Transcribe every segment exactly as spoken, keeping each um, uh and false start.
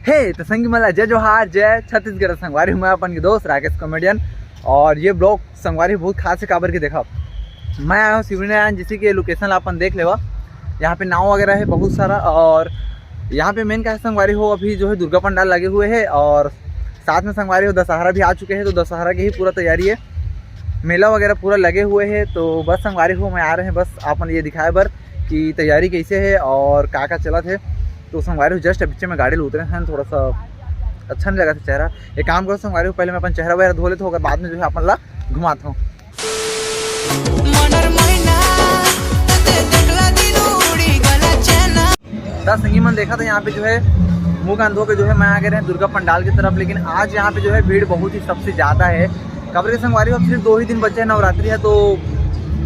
हे, तो संगी मन ला जय जोहार, जय छत्तीसगढ़। संगवारी हूँ मैं अपन के दोस्त राकेश कॉमेडियन, और ये ब्लॉग संगवारी बहुत खास है। काबर के देखा, मैं आया हूँ सिवनी नारायण, जैसे कि ये लोकेशन ला अपन देख लेवा, यहाँ पे नाव वगैरह है बहुत सारा। और यहाँ पे मेन का है संगवारी हो, अभी जो है दुर्गा पंडाल लगे हुए हैं, और साथ में संगवारी हो दशहरा भी आ चुके हैं, तो दशहरा की ही पूरा तैयारी है, मेला वगैरह पूरा लगे हुए हैं। तो बस संगवारी हो मैं आ रहे हैं बस अपन ये दिखाए बर कि तैयारी कैसे है और का का चलत है। तो संगवारी हो जस्ट पीछे में गाड़ी ल उतरे हैं, थोड़ा सा अच्छा नहीं लगा था चेहरा। एक काम करो संगवारी हो, पहले मैं अपन चेहरा वगैरह धो लेता हूँ, ओकर बाद में जो है अपन ला घुमाता हूँ। त संगी मन देखा था यहाँ पे जो है मुंह कान धो के जो है मैं आ गए रहे दुर्गा पंडाल की तरफ, लेकिन आज यहाँ पे जो है भीड़ बहुत ही सबसे ज्यादा है। काबर के संगवारी हो, अब सिर्फ दो ही दिन बचे हैं, नवरात्रि है, तो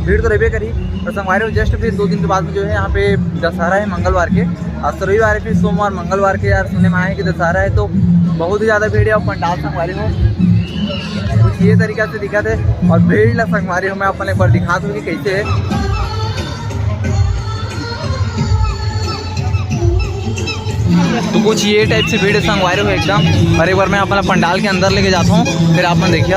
भीड़ तो रहबे करी। तो संगवारी हो जस्ट फिर दो दिन के बाद में जो है यहाँ पे दशहरा है मंगलवार के, आज तो रविवार है, फिर सोमवार मंगलवार के यार सुने में आए कि दशहरा है, तो बहुत ही ज्यादा भीड़ है। और पंडाल संगवारी हो कुछ ये तरीका से दिखा थे, और भीड़ ला संगवारी हो मैं अपन एक बार दिखा दूँ कि कैसे है। तो कुछ ये टाइप से भीड़ है संगवारी हो एकदम। और एक बार मैं अपना पंडाल के अंदर लेके जाता हूँ, फिर आप मन देखिए।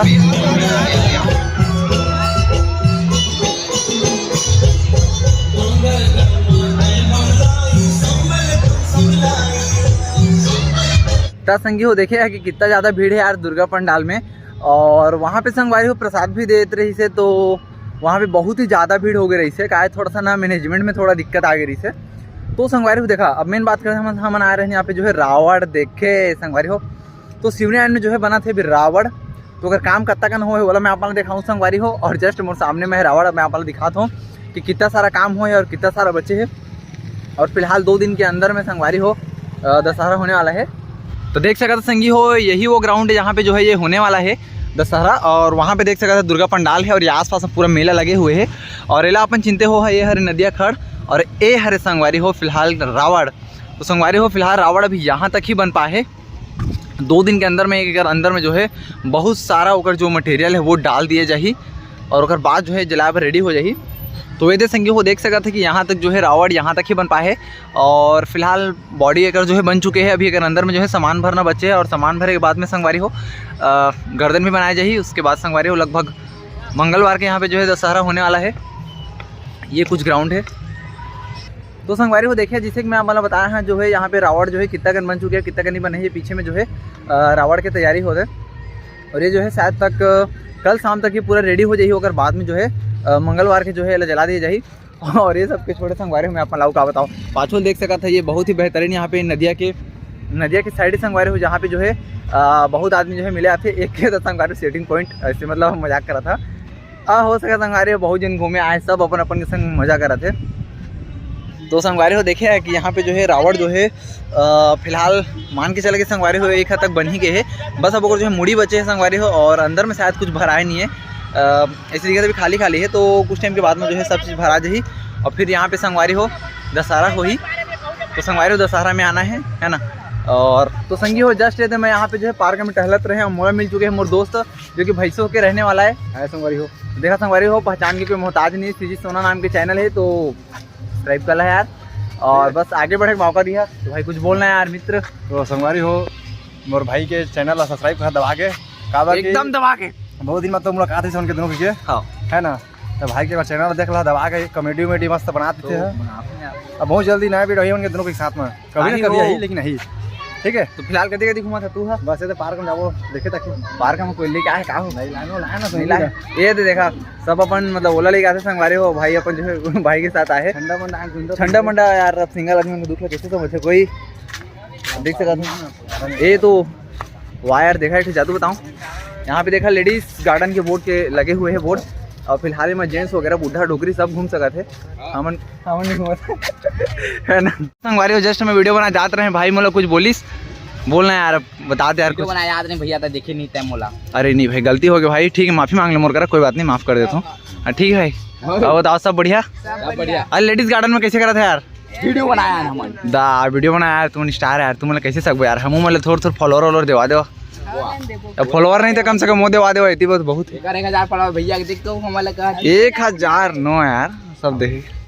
त संगी हो देखे है कि कितना ज्यादा भीड़ है यार दुर्गा पंडाल में। और वहाँ पे संगवारी हो प्रसाद भी देत रही से, तो वहाँ पे बहुत ही ज्यादा भीड़ हो गई रही से, काहे थोड़ा सा ना मैनेजमेंट में थोड़ा दिक्कत आ गई रही से। तो संगवारी हो देखा, अब मेन बात करें हम, हमन आए रहे यहाँ पे जो है रावण देखे संगवारी हो। तो सिवनी आइन में जो है बना थे अभी रावण, तो अगर काम कत्ता कन होए ओला मैं आप मन ल दिखाऊँ संगवारी हो। और जस्ट मोर सामने में है रावण, अब मैं आप मन ल दिखात हूँ कि कितना सारा काम होए और कितना सारा बचे है। और फिलहाल दो दिन के अंदर में संगवारी हो अ, दशहरा होने वाला है। तो देख सकत हो संगी हो, यही वो ग्राउंड है जहाँ पे जो है ये होने वाला है दशहरा। और वहाँ पे देख सकत हो दुर्गा पंडाल है और ये आसपास में पूरा मेला लगे हुए है। और एला अपन चिंते हो है ये हरे नदिया खड़ और ए हरे संगवारी हो फिलहाल रावण। तो संगवारी हो फिलहाल रावण अभी यहाँ तक ही बन पाए है। दो दिन के अंदर में एक एकड़ अंदर में जो है बहुत सारा ओकर जो मटेरियल है वो डाल दिए जाही और ओकर बाद जो है जलाए बर रेडी हो जाही। तो ये दे संगी हो देख सकत है कि यहाँ तक जो है रावण यहाँ तक ही बन पाए है। और फिलहाल बॉडी एकर जो है बन चुके है, अभी एकर अंदर में जो है सामान भरना बचे है और सामान भरे के बाद में संगवारी हो अ, गर्दन भी बनाया जाही। उसके बाद संगवारी हो लगभग मंगलवार के यहाँ पे जो है दशहरा होने वाला है। ये कुछ ग्राउंड है। तो संगवारी हो देखिए, जैसे कि मैं आप मन ल बताया है जो है यहाँ पे रावण जो है कितना कन बन चुके हैं, कितना कन नहीं बने हैं, ये पीछे में जो है अ, रावण की तैयारी होते। और ये जो है शायद तक अ, कल शाम तक ये पूरा रेडी हो जाही, ओकर बाद में जो है अ, मंगलवार के जो है एला जला दिए जाही। और ये सबके छोटे संगवारी हो मैं अपन ला अउ का बताऊँ, पाछू देख सकत है ये बहुत ही बेहतरीन यहाँ पे नदिया के, नदिया के साइड संगवारी हो जहाँ पे जो है अ, बहुत आदमी जो है मिले आथे। एक के तो संगवारी सेटिंग पॉइंट ऐसे मतलब हम मजाक करा था। आ, हो सके संगवारी हो बहुत जन घूमे आए, सब अपन अपन के संग मजा करत है। तो संगवारी हो देखे है कि यहाँ पे जो है रावण जो है अ, फिलहाल मान के चले कि संगवारी हो एक हद तक बन ही गए है। बस अब ओकर जो है मुड़ी बचे है संगवारी हो, और अंदर में शायद कुछ भराए नहीं है। अ, ऐसे दिखत अभी खाली खाली है, तो कुछ टाइम के बाद में जो है सब चीज़ भरा जाही। और फिर यहाँ पे संगवारी हो दशहरा होही, तो संगवारी हो दशहरा में आना है, है ना। और तो संगी हो जस्ट ये तो मैं यहाँ पे जो है पार्क में टहलत रहे और मोला मिल चुके हैं मोर दोस्त जो कि भैंसों के रहने वाला है। है संगवारी हो, देखा संगवारी हो पहचान के कोई मोहताज नहीं, सीजी सोना नाम के चैनल है, तो सब्सक्राइब कर ला यार। और बस आगे बढ़े के मौका दिया। तो भाई कुछ बोलना है यार मित्र। तो संगवारी हो मोर भाई के चैनल ला सब्सक्राइब कर दबा के, काबर कि एकदम दबा के। बहुत दिन में तो मुलाकात है उनके दोनों के, हाँ। है ना। तो भाई के चैनल देख ला दबा के, कॉमेडी उमेडी मस्त बना देते तो हैं। बनाते हैं यार। अब बहुत जल्दी नया वीडियो है उनके दोनों के साथ में, कभी ना अरे कभी वो। यही लेकिन यही, ठीक है। तो फिलहाल कदी कदी घुमा था तू हा? बस ये तो पार्क में जाबो, देखे तक। पार्क में कोई लेके आए का हो? नहीं लानो, लानो, नहीं लाए। ये तो देखा सब अपन मतलब ओला लेके आते संगवारी हो, भाई अपन जो है भाई के साथ आए। ठंडा मंडा आए, ठंडा मंडा यार, अब सिंगल आदमी को दुख लगे कैसे समझे कोई। देख सकत हो। ये तो वायर देखा, एक ठो जादू बताऊं, यहाँ पे देखा लेडीज गार्डन के बोर्ड के लगे हुए हैं बोर्ड। और फिलहाल में जेंट्स वगैरह बूढ़ा डोकरी सब घूम सकत है। हमन हमन नहीं घूमत है ना। संगवारी हो जस्ट मैं वीडियो बना जात रहे भाई मोला कुछ बोलिस, बोलना यार, बता दे यार वीडियो कुछ। बना याद नहीं भैया, था देखे नहीं तय मोला। अरे नहीं भाई गलती हो गई भाई, ठीक है माफी मांग ले मोर करा, कोई बात नहीं माफ कर देता हूँ। हाँ, ठीक है भाई। और बताओ सब बढ़िया? सब बढ़िया। अरे लेडीज गार्डन में कैसे करा था यार? वीडियो बनाया है हमन। दा वीडियो बनाया यार, तुम स्टार है यार, तुम कैसे सकबो यार, हम मतलब थोड़ा थोड़ा फॉलोअर वॉलोअर देवा देवा। वाह। अब फॉलोअर नहीं तो कम से कम वो देवा देवा, इतनी बहुत बहुत है। एक हजार फॉलोअर भैया के देख तो हमारा कहा। एक हजार नो यार, सब देखे।